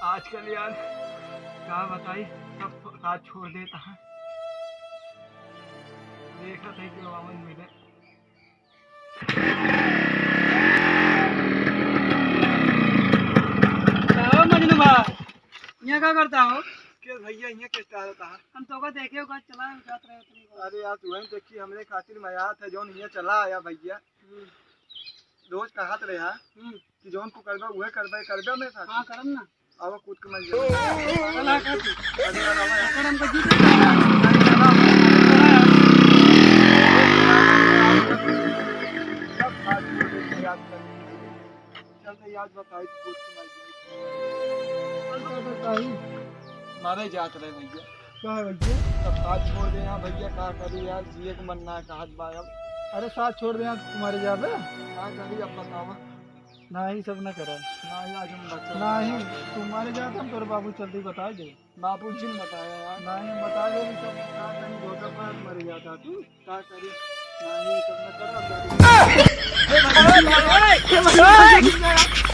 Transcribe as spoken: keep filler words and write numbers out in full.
आजकल यार, का बताई, सब साथ छोड़ देता है। देखत है कि वामन मिले। का हो मजनू भाई, यहाँ का करता हो? के भैया, यहाँ के टहलता है? हम तो का देखे हो, का चला जात रहे उतनी को। अरे यार, तू वहीं देखी, हमरे खातिर मयात है, जौन यहाँ चला आया भैया। हम्म। रोज कहत रहे हा हम्म। कि जौन तू करबा, उहे करबा, करबा मेरे साथ। हाँ, करम ना। आवा कूद के मर जा। चला कर। अरे यार, आवा यार। अगर हमको जीते सब बात को याद कर। चल तो याद बताई, कूद के मर जाए। चल तो बताई। मारे जात रहे भैया। का है भैया? सब साथ छोड़ दे यहाँ भैया, का करी यार, जिए के मन ना कहत बा अब। अरे साथ छोड़ दे यहाँ, तुम्हारे जाबे। का करी अब बतावा। नाही, सब न करा। नाही, आज हम बच्चा नाही, नाही। तू मर जाता, हम तोरे बाबू चलते बता दे। बाबू जी ने बताया यार। नाही, हम बता दे, सब का करी, धोखा पर मर जाता तू। का करी? नाही, सब न करा, अब जाते।